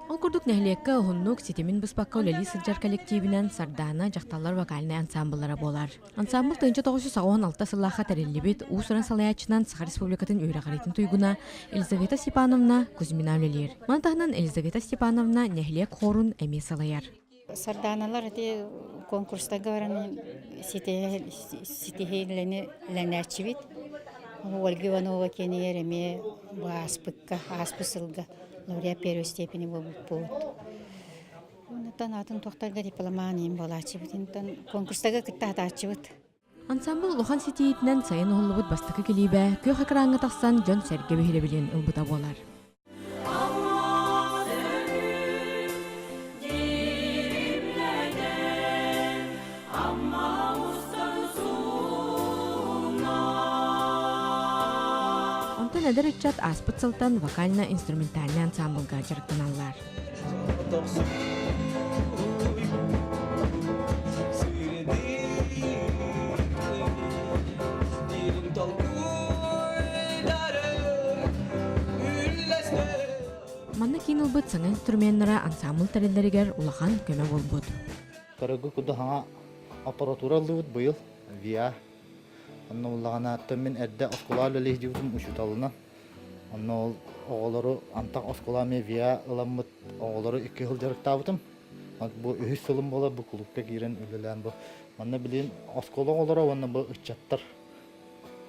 Ол курдук нэһилиэккэ уһуннук ситимин быспакка үлэлии сылдьар кэлэктиибинэн Сардаана дьахталлар вокальнай ансаамбыллара буолар. Ансаамбыл 1996 сыллаахха тэриллибит уус-уран салайааччынан Саха Республикатын үөрэҕириитин туйгуна Елизавета Степановна Кузьмина үлэлиир. Маны таһынан Елизавета Степановна нэһилиэк хорун эмиэ салайар. Сардааналар ити конкурстарга баран ситиһиилэни лэнээччибит. Ольга Иванова киэнигэр эмиэ бу ааспыкка, ааспыт сылга лауреат первой степени буолбуппут. Онтон атын туохтарга дипломан иин буолааччыбыт. Онтон конкурстарга кытта сатааччыбыт. Ансамбыл улахан ситиһиитинэн сайын уһуллубут бастакы килиибэ күөх экраҥҥа тахсан дьон-сэргэ биһирэбилин ылбыта буолар. Онтон эдэр ыччат ааспыт сылтан вокально-инструментальнай ансамблга дьарыктаналлар. Манна киин ылбыт саҥа инструменнара ансаамбыл тэриллэригэр улахан көмө буолбут. Көрөгү курдук саҥа аппаратура ыллыбыт быйыл ВИА. Онно буллаҕына мин эрдэ оскуола үлэлии сылдьыбытым учууталынан. Онно ол оҕолору антах оскуола эмиэ ВИА ыламмыт оҕолору икки сыл дьарыктаабытым. Бу үһүс сылым буолар бу кулуупка киирэн үлэлээн бу манна билигин оскуола оҕолоро уонна бу ыччаттар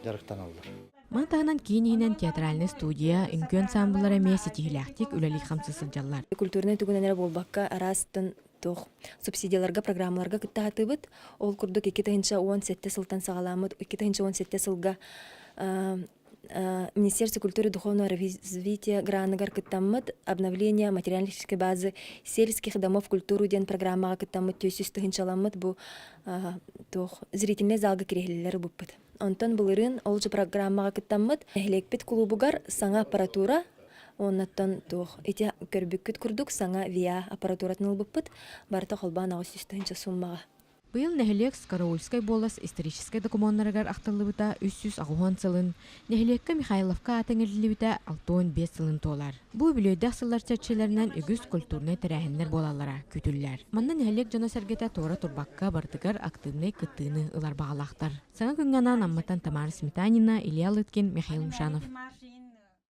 дьарыктаналлар. Маны таһынан киин иһинэн театральнай студия, үҥкүү ансаамбыллара эмиэ ситиһиилээхтик үлэлии-хамсыы сылдьаллар. Культурнай тугунан эрэ буолбакка, араас туох субсидияларга, программаларга кытта сатыыбыт. Ол курдук 2017 сылтан саҕаламмыт 2017 сылга Министерство культуры и духовного развития граныгар кыттаммыт обновление материально-технической базы сельских домов культуры диэн программаҕа кыттаммыт 400 тыһыынчаламмыт бу туох зрительнай залга кириэһилэлэр ылбыппыт. Онтон былырыын ол же программаҕа кыттаммыт нэһилиэкпит кулуубугар саҥа аппаратура уоннаттан туох ити көрбүккүт курдук саҥа ВИА аппаратуратын ылбыппыт барыта холбоон 800 тыһыынча суммаҕа. Быйыл нэһилиэк Скороульскай буолас историческай докумуоннарыгар ахтыллыбыта 380 сылын, нэһилиэккэ Михайловка аата иҥэриллибитэ 65 сылын туолар. Бу үбүлүөйдээх сыллар чэрчилэринэн үгүс культурнай тэрээһиннэр буолаллара күүтүллэр. Манна нэһилиэк дьоно-сэргэтэ туора турбакка барытыгар актыыбынай кыттыыны ылар баҕалаахтар. Саҥа күҥҥэ анаан Амматтан Тамара Сметанина, Илья Лыткин, Михаил Мшанов.